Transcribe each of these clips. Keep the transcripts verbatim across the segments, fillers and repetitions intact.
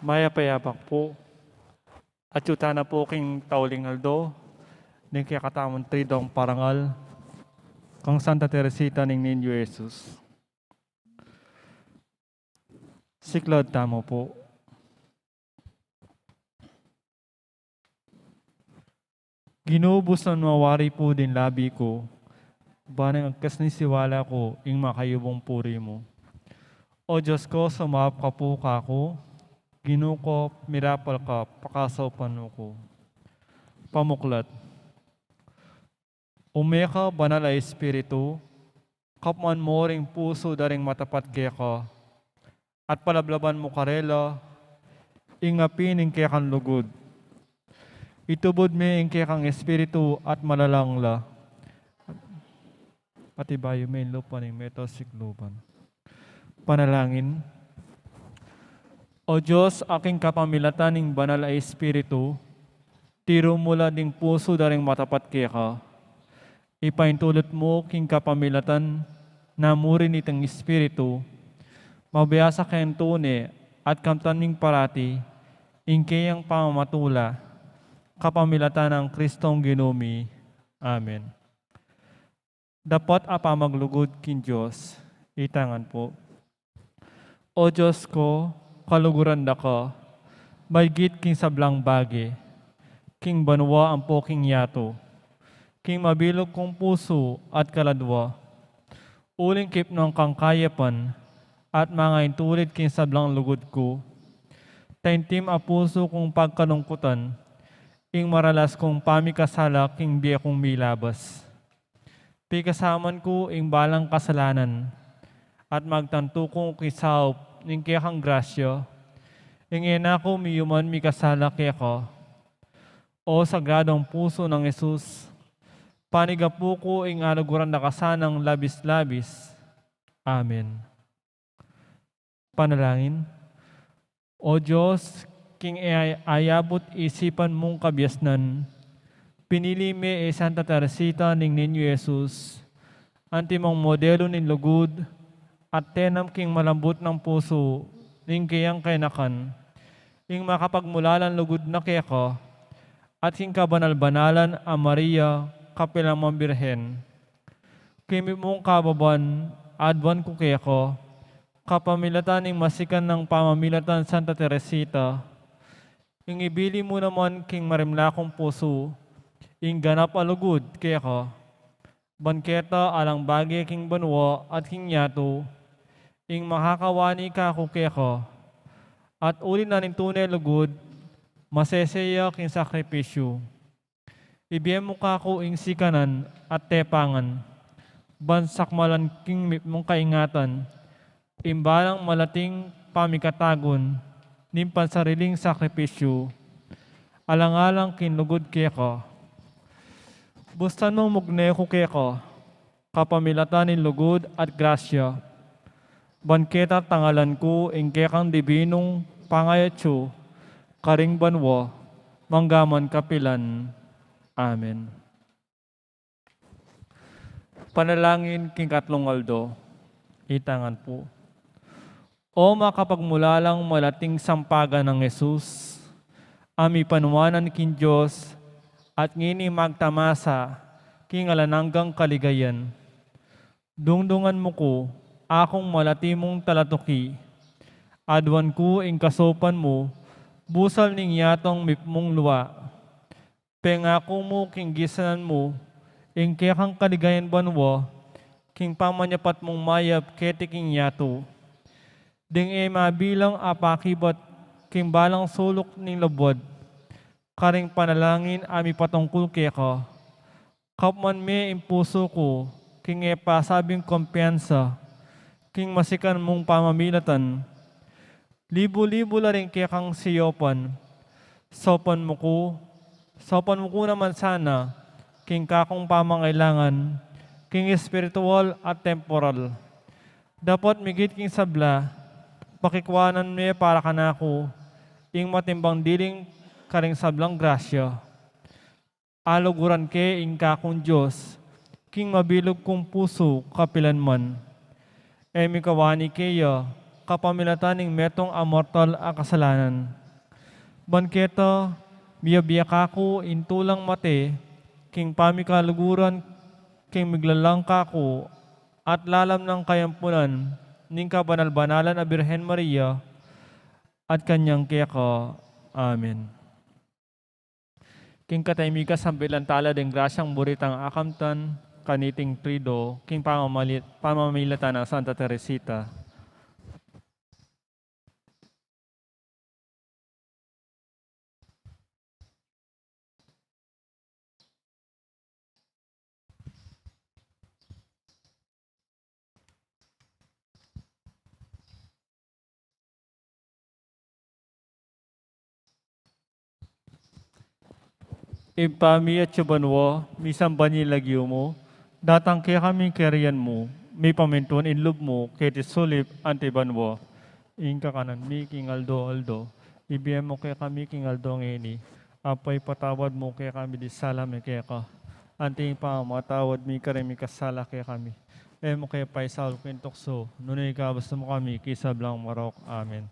Mayap a yabak pu. Atyu tana pu king tauling aldo ning kekatamung Triduum Parangal kang Santa Teresita ning Niño Jesus. Siklaud tamu pu. Ginu, busan mawari pu ding labi ku, ban ing agkas ning siwala ku ing makayubung puri mu. O Dios ku, sumaup ka pu kaku, Ginu ku, mirapal ka, pakasaupan mu ku. Pamuklat. Ume ka, Banal a Espiritu, kapman mu ring pusu da ring matapat keka, at palablaban mu karela ing api ning kekang lugud. Itubud me ing kekang espiritu at malalang la. At ibayu me ing lupa ning meto sikluban. Panalangin. O Dios, a king kapamilatan ning Banal a Espiritu, tiru mu la ding pusu da ring matapat keka. Ipaintulut mu king kapamilatan na muri niting Espiritu, mabiasa keng tune at kamtan ming parati ing keyang pamamatula, kapamilatan nang Kristong Ginu mi. Amen. Dapat a pamaglugud king Dios. Itangan pu. O Dios ku, kaluguran da ka, maygit king sablang bage, king banua ampo king yatu, king mabilug kung pusu at kaladua. Uling kipnung kang kayapan at mangaintulid king sablang lugud ku, taintim a pusu kung pagkalungkutan, ing maralas kung pamikasala king bie kung milabas. Pikasaman ku ing balang kasalanan, at magtantu ku king saup ning kekang grasya, ing e na ku miyuman mikasala keka. O Sagradong Pusu nang Jesus, panigapu ku ing aluguran da ka sanang labis-labis. Amen. Panalangin. O Dios, king e ay-, ayabut isipan mung kabiasnan, pinili me i Santa Teresita ning Niño Jesus, antimong modelu ning lugud at tenam king malambut nang pusu ning keyang kayanakan, ing makapagmulalang lugud na keka, at king kabanal-banalan a Maria, kapilan man Birhen. King mipmung kababan, aduan ku keka, kapamilatan ning masikan nang pamamilatan Santa Teresita, ing ibili mu naman king marimla kung pusu ing ganap a lugud keka, ban keta alang bage king banua at king yatu, ing makakawani kaku keka, at uli na ning tune lugud, masese ya king sakripisyu. Ibie mu kaku ing sikanan at tepangan, ban sakmalan king mipmung kaingatan ing balang malating pamikatagun ning pansariling sakripisyu, alang-alang king lugud keka. Busan mung mugne ku keka, kapamilatan ning lugud at grasya, ban keta tangalan ku ing kekang dibinung pangayatsu karing banua, mangga man kapilan. Amen. Panalangin king katlung aldo. Itangan pu. O makapagmulalang malating sampagan nang Jesus, a mipanuanan king Dios, at ngeni magtamasa king alang anggang kaligayan. Dungdungan mu ku, akung malati mung talatuki, aduan ku ing kasaupan mu, busal ning yatung mipmung lua. Pengaku mu king gisanan mu ing kekang kaligayan banua, king pamanyapat mung mayap keti king yatu. Ding e mabilang a pakibat king balang suluk ning labuad, karing panalangin a mipatungkul keka. Kapman me ing pusu ku king e pasabing kumpiyansa king masikan mung pamamilatan. Libu-libu la ring kekang siyupan, saupan mu ku, saupan mu ku naman sana king kakung pamangailangan, king espiritual at temporal. Dapot migit king sabla, pakikuanan me para kanaku ing matimbang diling karing sablang grasya. Aluguran ke ing kakung Dios king mabilug kung pusu kapilan man. E mikawani keya kapamilatan ning metung a mortal a kasalanan. Ban keta, bie-bie kaku ing tulang mate, king pamikaluguran, king miglalang kaku, at lalam nang kayampunan ning kabanal-banalan a Birhen Maria, at kanyang keka. Amen. King katahimikan sambilan tala ding grasyang buri tang akamtan kaniting Triduo, king pamamali-, pamamilatan nang Santa Teresita. Ibpa mi atsu ka banua, misamban ya ing lagyu mu, datang kekami ing kayarian mu, mipamintuan ing lub mu keti sulip anti banua. Ing kakanan mi king aldo-aldo, ibie mu kekami king aldo ngeni, at ipatawad mu kekami ding sala mi keka, anti ing pamamatawad mi karing mikasala kekami. E mu ke paisaul king tuksu, nune ikabus mu kami king sablang marok. Amen.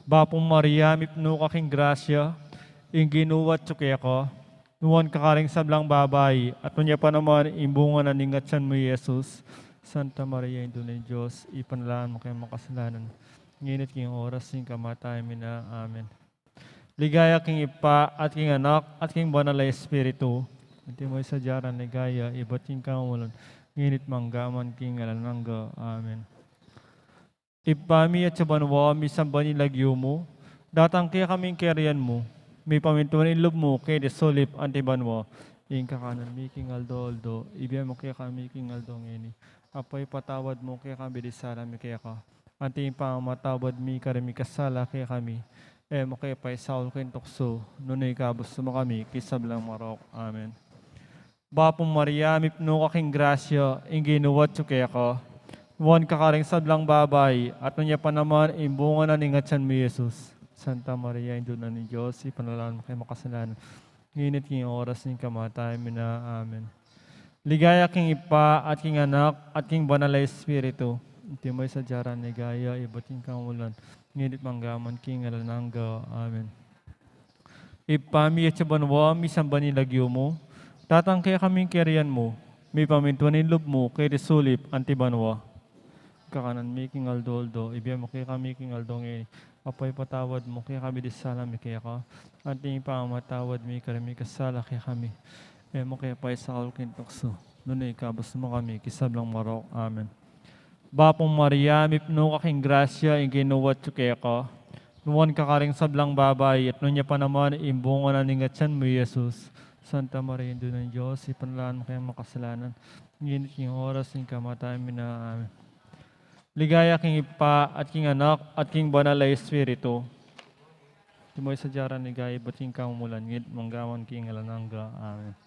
Bapu Maria, mipnu ka king grasya, ing Ginu atsu keka, nuan ka karing sablang babai, at nuan ya pa naman ing bunga na ning atsan mu, i Jesus. Santa Maria, Indu ning Dios, ipanalangin mu kaming makasalanan, ngeni at king oras ning kamatayan mi. Amen. Ligaya king Ibpa, at king Anak, at king Banal a Espiritu. Antimo ing sadya ning ligaya, ibat king kamumulan, ngeni at mangga man king alang angga. Amen. Ibpa mi atsu ka banua, misamban ya ing lagyu mu, datang kekami ing kayarian mu, mipamintuan ing lub mu keti sulip anti banua. Ing kakanan mi king aldo-aldo, ibie mu kekami king aldo ngeni, at ipatawad mu kekami ding sala mi keka, anti ing pamamatawad mi karing mikasala kekami. E mu ke paisaul king tuksu, nune ikabus mu kami king sablang marok. Amen. Bapu Maria, mipnu ka king grasya, ing Ginu atsu keka, nuan ka karing sablang babai, at nuan ya pa naman ing bunga na ning atsan mu, i Jesus. Santa Maria, Indu na ning Dios, ipanalangin mu kaming makasalanan, ngeni at king oras ning kamatayan mi. Amen. Ligaya king Ibpa, at king Anak, at king Banal a Espiritu. Antimo ing sadya ning ligaya, ibat king kamumulan, ngeni at mangga man king alang angga. Amen. Ibpa mi atsu ka banua, misamban ya ing lagyu mu, datang kekami ing kayarian mu, mipamintuan ing lub mu keti sulip anti banua. Kakanan mi king aldo-aldo, ibie mu kekami king aldo ngeni, at ipatawad mu kekami ding sala mi keka, anti ing pamamatawad mi karing mikasala kekami. E mu ke paisaul king tuksu, nune ikabus mu kami king sablang marok. Amen. Bapu Maria, mipnu ka king grasya, ing Ginu atsu keka, nuan ka karing sablang babai, at nuan ya pa naman ing bunga na ning atsan mu, i Jesus. Santa Maria, Indu ning Dios, ipanalangin mu kaming makasalanan, ngeni at king oras ning kamatayan mi. Amen. Ligaya king Ibpa, at king Anak, at king Banal a Espiritu. Antimo ing sadya ning ligaya, ibat king kamumulan, ngeni at mangga man king alang angga. Amen.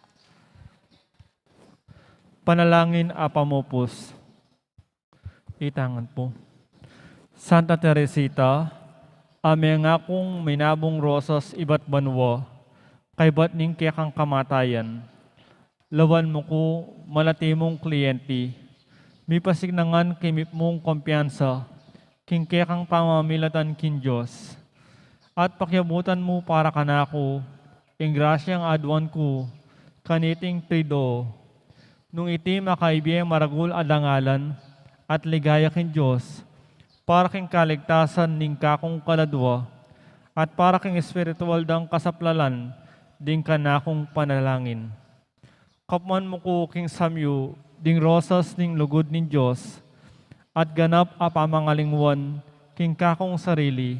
Panalangin a pamupus. Itang pu. Santa Teresita, a mengakung minabung rosas ibat banua, kaybat ning kekang kamatayan, lawan mu ku malatimung klienti, mipasiknangan king mipnung kumpiyansa king kekang pamamilatan king Dios. At pakiabutan mu para kanaku ing grasyang aduan ku kaniting Triduo, nung iti makaibie maragul a dangalan at ligaya king Dios, para king kaligtasan ning kakung kaladua, at para king espiritual dang kasaplalan ding kanakung panalangin. Kapman mu ku king samyu ding rosas ning lugud ning Dios, at ganap a pamangalingwan king kakung sarili,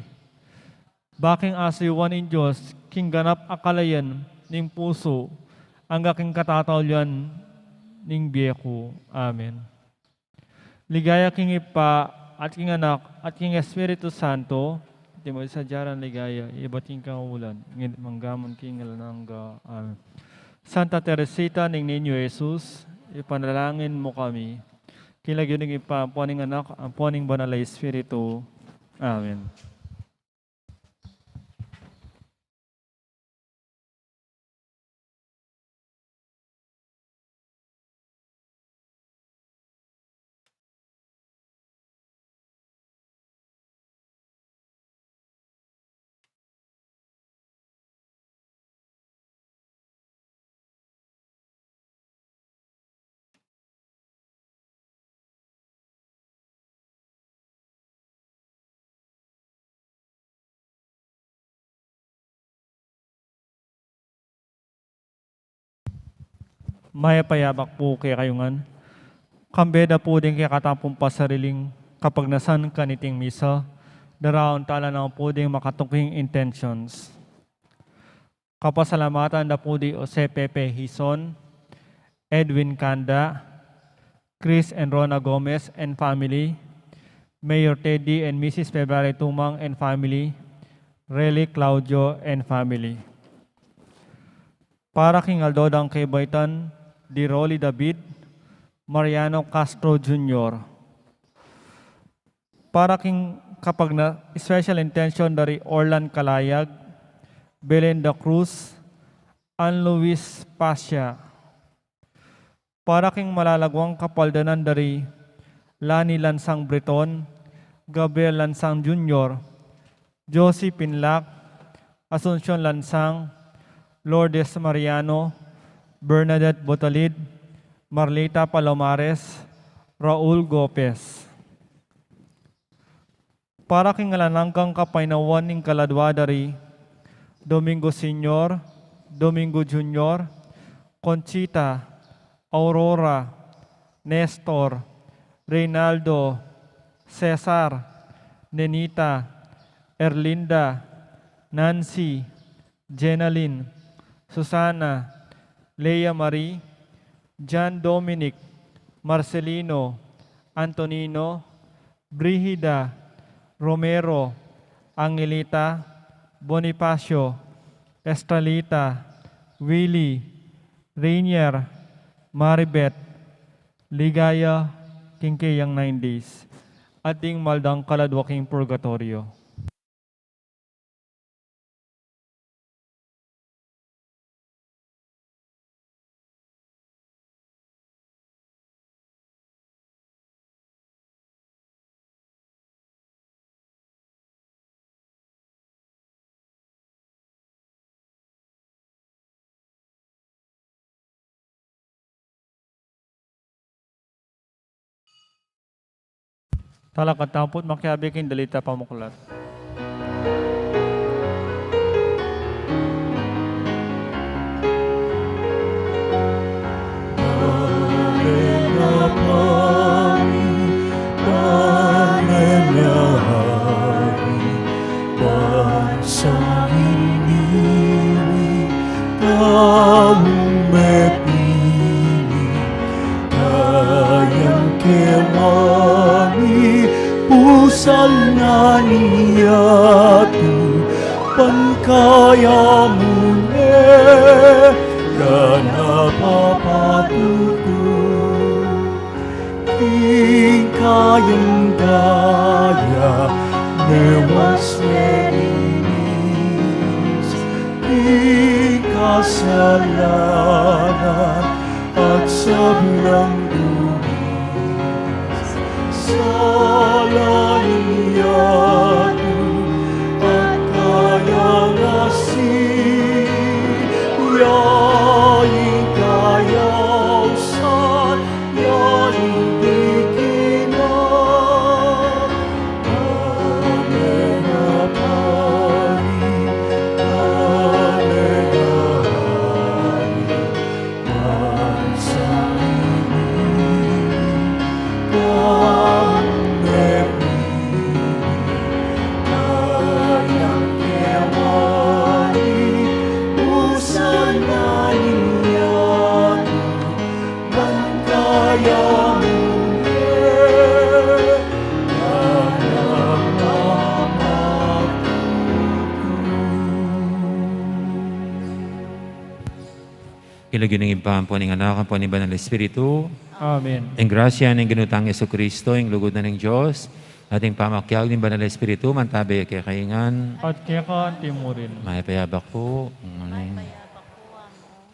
ba king asuyuan ning Dios king ganap a kalayan ning pusu, angga king katataulian ning bie ku. Amen. Ligaya king Ibpa, at king Anak, at king Espiritu Santo. Antimo ing sadya ning ligaya, ibat king kamumulan, ngeni at mangga man king alang angga. Amen. Santa Teresita ning Niño Jesus, ipanalangin mu kami. King lagyu ning Ibpa, ampo ning Anak, ampo ning Banal a Espiritu. Amen. Mayap a yabak pu kekayu ngan. Kambe da pu ding kekatang pung pasariling kapagnasan kaniting misa, daraun tala na pu ding makatuking intentions. Kapasalamatan da pu di Jose Pepe Hizon, Edwin Canda, Chris and Rona Gomez and family, Mayor Teddy and Missus February Tumang and family, Relic Claudio and family. Para king aldo dang kebaitan di Rolly David, Mariano Castro Junior. Para king kapagna-, special intention dari Orlan Calayag, Belinda Cruz, Ann Luis Pasha. Para king malalaguang kapaldanan dari Lani Lansang Breton, Gabriel Lansang Junior, Josie Pinlac, Asuncion Lansang, Lourdes Mariano, Bernadette Botalid, Marlita Palomares, Raul Gopez. Para king alang anggang kapainawan ning kaladua dari Domingo Senior, Domingo Junior, Conchita, Aurora, Nestor, Reynaldo, Cesar, Nenita, Erlinda, Nancy, Jenalyn, Susana, Lea Marie, John Dominic, Marcelino, Antonino, Brigida, Romero, Angelita, Bonifacio, Estrelita, Willie, Rainier, Maribet, Ligaya, king keyang nine days, at ding maldang kaladua king purgatorio. Talakad tamu pu't makiabe king dalit a pamuklat. Bansang ini tamu mepili, kayang kemami pusal na ning yatu, ban kaya mu ne, ya na papatutu. King kayang daya, mewas melinis, king kasalanan at sablang dumis. Sala ning yatu at kayang asin, ya ing kayausan, King lagyu ning Ibpa, ampo ning Anak, ampo ning Banal Espiritu. Amen. Ing grasya ning Ginu tang Jesucristo, ing lugud na ning Dios, at ing pamakiabe ning Banal Espiritu, mantabe kekayu ngan. At keka anti murin. Mayap a yabak pu. Amen.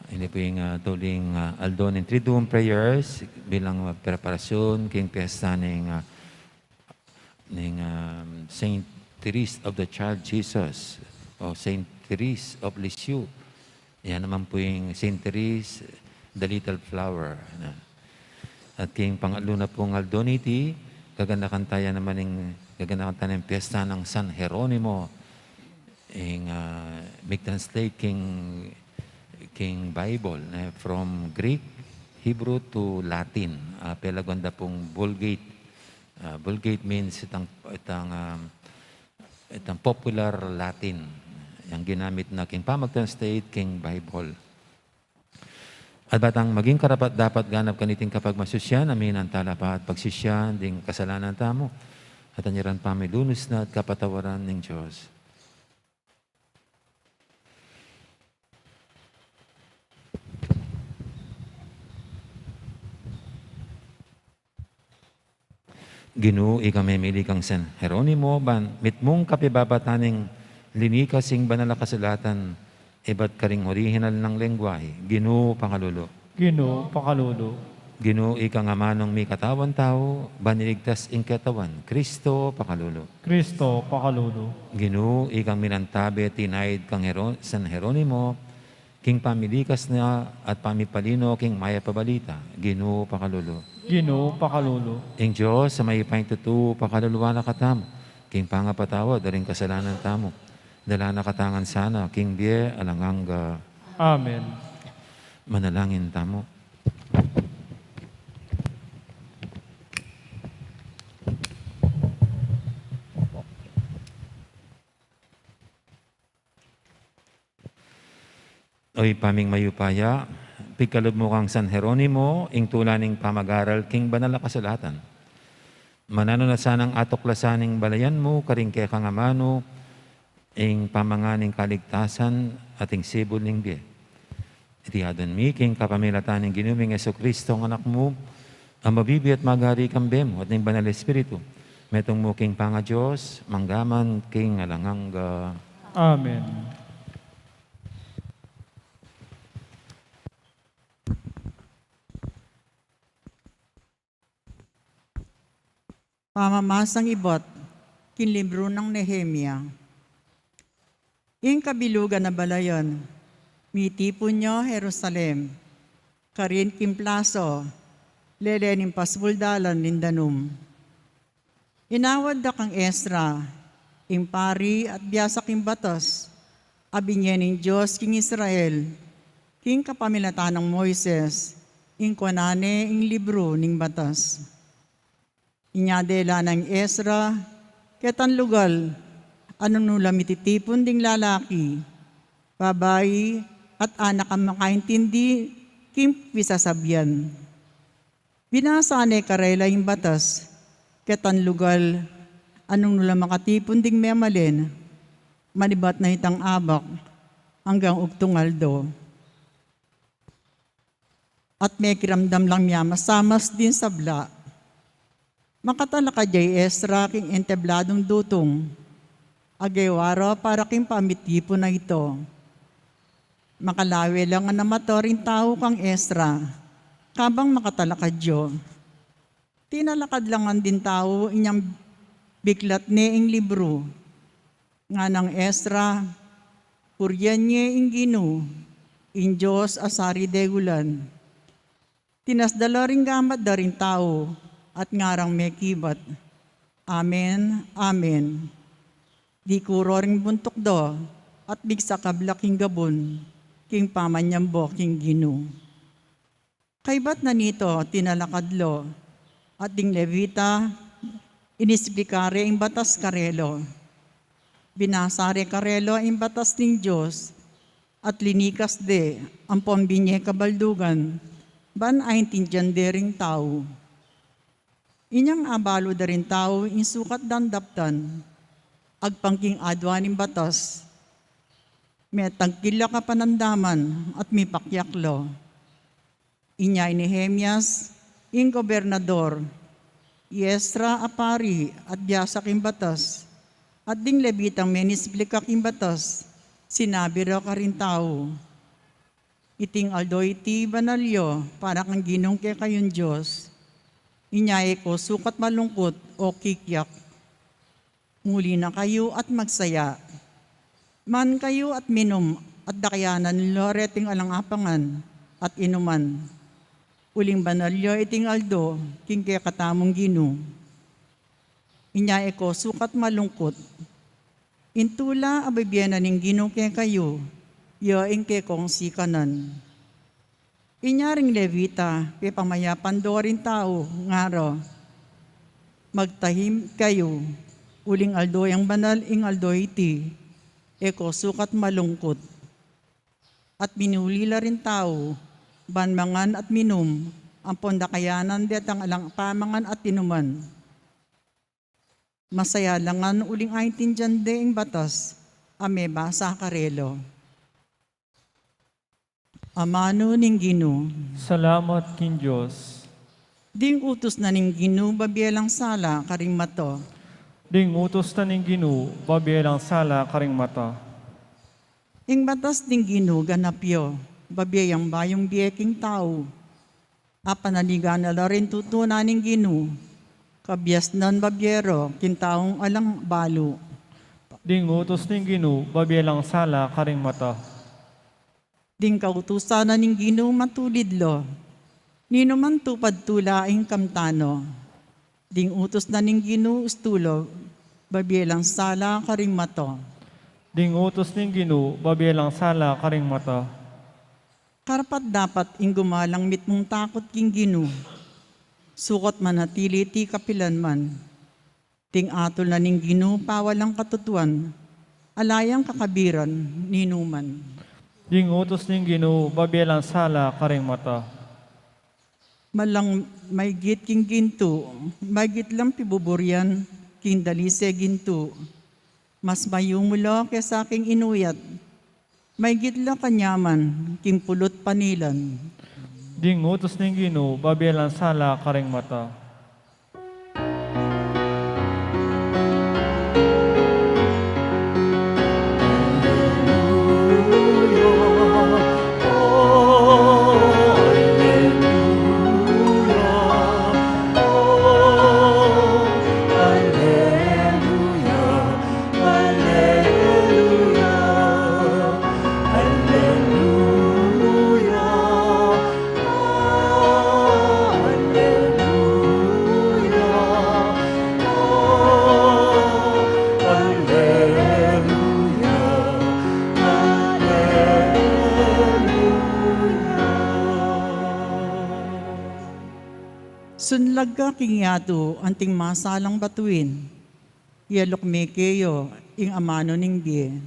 Ini pu ing, ah, tuling, ah, aldo ning Triduum prayers bilang, ah, preparasyon king piyesta ning, ah, ning, um, Saint Therese of the Child Jesus o Saint Therese of Lisieux. Yan naman pu ing Saint Therese, the Little Flower, na. At king pangatlu na pung aldo niti, gaganakan taya naman ing, gaganakan taya ing piyesta nang San Jeronimo. Ing, ah, mig-translate king, king Bible, ne, from Greek Hebrew to Latin. Ah, pelaguan da pung Vulgate. Ah, Vulgate means itang, itang, um, itang popular Latin. Yang ginamit na king pamag-translate king Bible. At ba tang maging karapat-dapat ganap kaniting kapagmasusyan, amin ang talapa at pagsisyan ding kasalanan tamu, at anyaran pamilunus na at kapatawaran ning Dios. Ginu, ika memili kang San Jeronimo, ban mitmung kapibabatan ning linikas ing banal a kasulatan, ibat karing orihinal nang lengguahe. Ginu, pakalulu. Ginu, pakalulu. Ginu, ika ngan amanung mikatawan tau, ban iligtas ing katawan. Kristo, pakalulu. Kristo, pakalulu. Ginu, ikang minantabe tinaid kang Hero-, San Jeronimo, king pamilikas na at pamipalino king mayap a balita. Ginu, pakalulu. Ginu, pakalulu. Ing Dios a mayupayang tutu, pakaluluan na katamu, king pangapatawad da ring kasalanan tamu. Dala na katamu ngan sana king bie alang angga. Amen. Manalangin tamu. O Ibpa ming mayupaya, pigkalub mu kang San Jeronimo ing tula ning pamag-aral king banal a kasulatan. Mananu na sanang atuklasan ning balayan mu karing kekang amanu ing pamangan ning kaligtasan at ing sibul ning bie. Iti adwan mi king kapamilatan ning Ginu ming Jesucristo, ing Anak mu, a mabibie at magari kambe mu at ning Banal Espiritu, metung mu king pangaDios, mangga man king alang angga. Amen. Pamamasang ibat king libru nang Nehemia. Ing kabilugan a balayan, mitipun ya Jerusalem, karin king plaso, lele ning pasbul dalan ning danum. Inawad da kang Esra, ing pari at biasa king batas a binie ning Dios king Israel, king kapamilatan nang Moises, ing kuanan ne ing libru ning batas. Inya dela nang Esra ketan lugal anung nu la mititipun ding lalaki, babai, at anak a makaintindi king pisasabian. Binasa ne karela ing batas ketan lugal anung nu la makatipun ding memalen, manibat na itang abak anggang ugtung aldo. At mekiramdam lang miamasamas ding sabla. Makatalakad ya i Esra king entebladung dutung a gewa ra para king pamitipun a ito. Makalawe la ngan a mata ring tau kang Esra kabang makatalakad ya. Tinalakad la ngan ding tau inyang biklat ne ing libru. Nganang Esra, purian ye ing Ginu, ing Dios a sari degulan. Tinasda la ring gamat da ring tau, at ngarang mekibat, "Amen, amen." Dikuru ring buntuk da, at bigsakab la king gabun, king pamanyamba king Ginu. Kaybat na nito, tinalakad lo, at ding Levita, inisplika re ing batas karelo. Binasa re karelo ing batas ning Dios, at linikas de ampon binie kabaldugan, ban aintindian de ring tau. Inyang abalu da ring tau ing sukat dang daptan, agpang king adwan ning batas, metangkil la kapanandaman at mipakyak lo. Inya i Nehemias, ing gobernador, i Esra a pari at biasa king batas, at ding Levitang menisplika king batas, sinabi ra karing tau, "Iting aldo iti banal yo para kang Ginung kekayung Dios. Inya e ko sukat malungkut o kikyak. Muli na kayu at magsaya. Man kayu at minum, at dakayanan lo reting alang apangan at inuman. Uling banal yo iting aldo king kekatamung Ginu." Inya e ko sukat malungkut. Ing tula a bibie na ning Ginu kekayu, ya ing kekong sikanan. Inya ring Levita, pepamayapan do ring tau, ngara, "Magtahim kayu, uling aldo yang banal ing aldo iti, e ko sukat malungkut." At minuli la ring tau, ban mangan at minum, ampon dakayanan detang alang pamangan at inuman. Masaya la ngan uling aintindian de ing batas a mebasa karela. Amanu ning Ginu. Salamat king Dios. Ding utus na ning Ginu babie lang sala karing mata. Ding utus na ning Ginu babie lang sala karing mata. Ing batas ning Ginu ganap ya, babie yang bayung bie king tau. Apanaligan na la ring tutunan ning Ginu, kabiasnan babie ra king taung alang balu. Ding utus ning Ginu babie lang sala karing mata. Ding kautusan na ning Ginu matulid la, ninuman tupad tula ing kamtan na. Ding utus na ning Ginu ustu la, babie lang sala karing mata. Ding utus ning Ginu babie lang sala karing mata. Karapat-dapat ing gumalang mitmung takut king Ginu, sukat manatili iti kapilanman. Ding atul na ning Ginu pawalang katutuan, ala yang kakabiran ninuman. Ding utus ning Ginu babie lang sala karing mata. Malang maygit king gintu, maygit lang pibuburian king dalise gintu. Mas mayumu la kesa king inuyat, maygit la kanyaman king pulut panilan. Ding utus ning Ginu babie lang sala karing mata. Sunlag ka king yatu anting masalang batuin, ialok me keya ing amanu ning bie.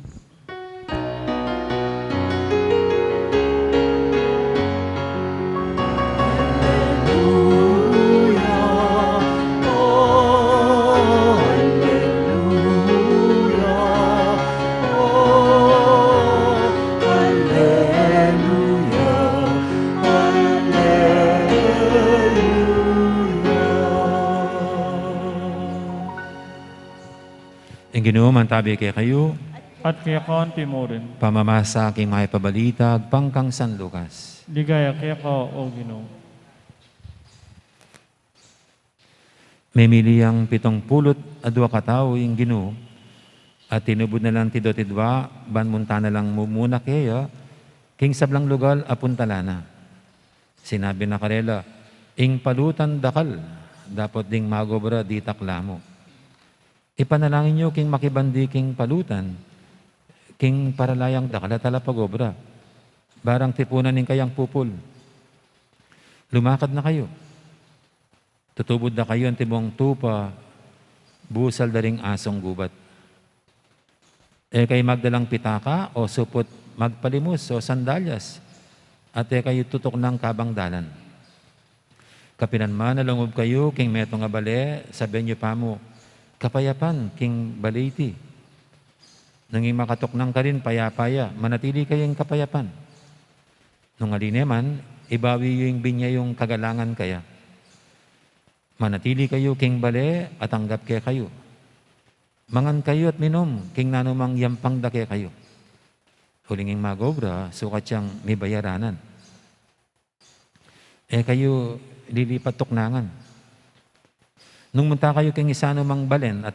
Ing Ginu mantabi kekayu. At keka mu rin. Pamamasa king mayap a balita agpang kang San Lucas. Ligaya keka, O Ginu. Memili yang pitung pulu't adua katau ing Ginu, at tinubud na lang tidwa-tidwa, ban munta na lang mumuna keya king sablang lugal a puntalan na. Sinabi na karela, "Ing palutan dakal, dapot ding mag-obra ditak la mu. Ipanalangin yu king makibandi king palutan, king para la yang dakal a talapag-obra, barang tipunan ing kayang pupul. Lumakad na kayu. Tutubud da kayu antimong tupa, busal da ring asung gubat. E kayu magdalang pitaka, o suput magpalimus, o sandalyas, at e kayu tutuknang kabang dalan. Kapilan man a lungub kayu king metung a bale, sabian yu pa mu, 'Kapayapan king bale iti.' Nung ing makatuknang karin payapa ya, manatili kayu king kapayapan. Nung ali ne man, ibawi yu ing binye yung kagalangan kaya. Manatili kayu king bale at anggap kekayu. Mangan kayu at minum king nanumang yampang da kekayu. Uling ing mag-obra, sukat yang mibayaranan. E kayu lilipat tuknangan. Nung munta kayu king isanu mang balen at